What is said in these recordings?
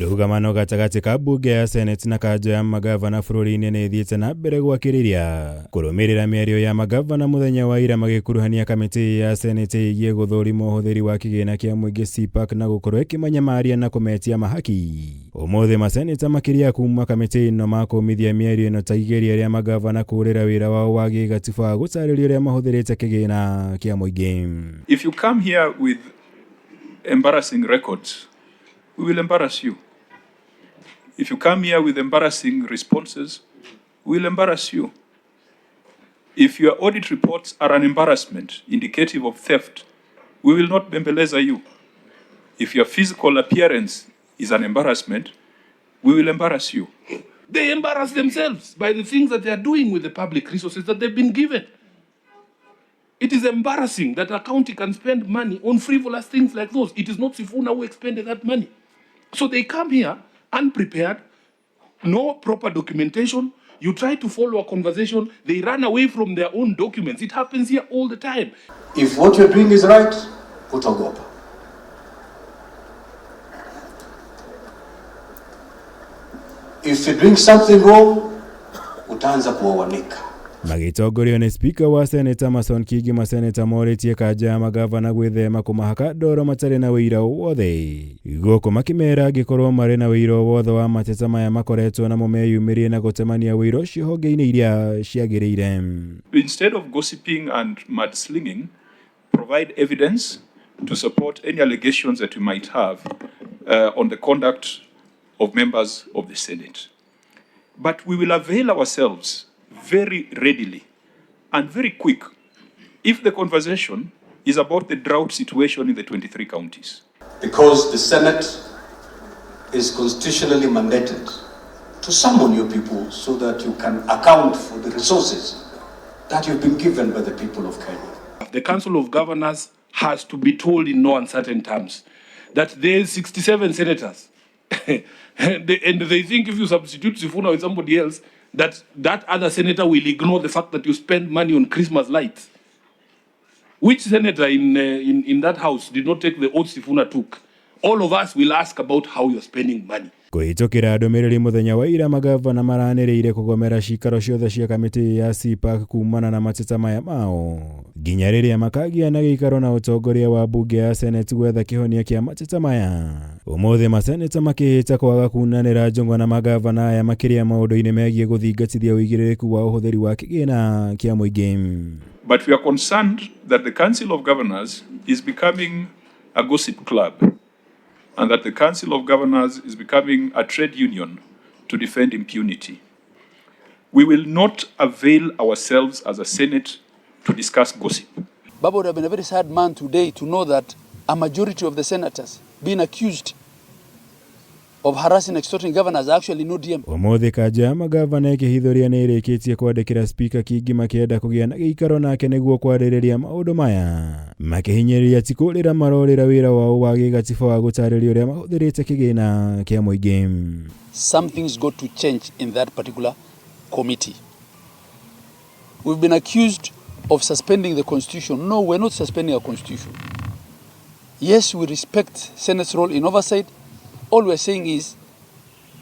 Ndũgamano gatagatĩ ka mbunge ya Senate na kanjo ya magavana bũrũri-inĩ nĩ ĩthiĩte na mbere gwakĩrĩria kũrũmĩrĩra mĩario ya magavana mũthenya wa ira magĩkuruhania kamĩtĩ ya Senate ĩgiĩ gũthũrima ũhũthĩri wa kĩgĩna kĩa mũingĩ CPAC na gũkorwo ĩkĩmanyamaria na kũmetia mahaki. Ũmũthĩ maseneta makĩria kuma kamĩtĩ ĩno makũmithia mĩario ĩno ta igeria rĩa magavana kũũrĩra wĩra wao wa gĩgatiba gũtarĩria ũrĩa mahũthĩrĩte kĩgĩna kĩa mũingĩ. If you come here with embarrassing records, we will embarrass you. If you come here with embarrassing responses, we will embarrass you. If your audit reports are an embarrassment indicative of theft, we will not bembeleza you. If your physical appearance is an embarrassment, we will embarrass you. They embarrass themselves by the things that they are doing with the public resources that they've been given. It is embarrassing that a county can spend money on frivolous things like those. It is not Sifuna who expended that money. So they come here unprepared, no proper documentation. You try to follow a conversation, they run away from their own documents. It happens here all the time. If what you're doing is right, utaogopa. If you're doing something wrong, utaanza kuwawanika. Magĩtongorio nĩ spika wa seneta Mason Kingi, maseneta morĩtie kanja ya magavana gwĩthema kũmahaka ndoro matarĩ na ũira o wothe, gũkũ makĩmera angĩkorwo marĩ na ũira o wothe wa mateta maya makoretwo namo meyumĩrie na gũtemania ũira ũcio honge-inĩ iria ciagĩrĩire. Instead of gossiping and mudslinging, provide evidence to support any allegations that you might have on the conduct of members of the Senate. But we will avail ourselves very readily and very quick if the conversation is about the drought situation in the 23 counties. Because the Senate is constitutionally mandated to summon your people so that you can account for the resources that you've been given by the people of Kenya. The Council of Governors has to be told in no uncertain terms that there is 67 senators. And they think if you substitute Sifuna with somebody else, that that other senator will ignore the fact that you spend money on Christmas lights. Which senator in that house did not take the oath Sifuna took? All of us will ask about how you're spending money. Kũhĩtũkĩra ndũmĩrĩri mũthenya wa ira, magavana maranĩrĩire kũgomera cikaro ciothe cia kamĩtĩ ya CPAC kumana na mateta maya mao nginya rĩrĩa makagĩa na gĩikaro na ũtongoria wa mbunge ya Senate gwetha kĩhonia kĩa mateta maya. Ũmũthĩ maseneta makĩhĩta kwaga kunanĩra njũng'wa na magavana aya makĩria maũndũ-inĩ megiĩ gũthingatithia ũigĩrĩrĩku wa ũhũthĩri wa kĩgĩna kĩa mũingĩ. But we are concerned that the Council of Governors is becoming a gossip club and that the Council of Governors is becoming a trade union to defend impunity. We will not avail ourselves as a Senate to discuss gossip. Baba would have been a very sad man today to know that a majority of the senators being accused of harassing, extorting governors actually know DM. Ũmũthĩ kanja ya magavana ĩkĩhithũria nĩ ĩrĩkĩtie kwandĩkĩra spika Kingi makĩenda kũgĩa na gĩikaro nake nĩguo kwarĩrĩria maũndũ maya, makĩhinyĩrĩria ti kũrĩra marorĩra wĩra wao wa gĩgatiba wa gũtarĩria ũrĩa mahũthĩrĩte kĩgĩna kĩa mũingĩ. Something's got to change in that particular committee. We've been accused of suspending the constitution. No, we're not suspending a constitution. Yes, we respect Senate's role in oversight. All we're saying is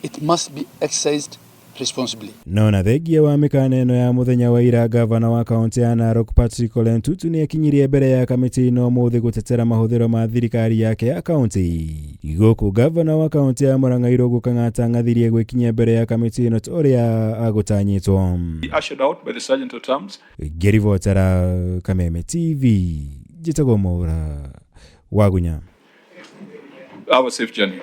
it must be exercised responsibly. No na thengia wa mĩkana ĩno ya mũthenya wa ira, gavana wa kaunti ya Narok Patrick Ole Ntutu nĩ akinyirie mbere ya kamĩtĩ ĩno ũmũthĩ gũtetera mahũthĩro ma thirikari yake ya kaunti. Gũkũ gavana wa kaunti ya Murang'a Irũngũ Kang'ata ng'athirie gwĩkinyia mbere ya kamĩtĩ ĩno ta ũrĩa agũtanyĩtwo. Ushered out by the Sergeant at Arms. Ngĩribotera Kameme TV, njĩtagwo Mwaura Wagunya. Have a safe journey.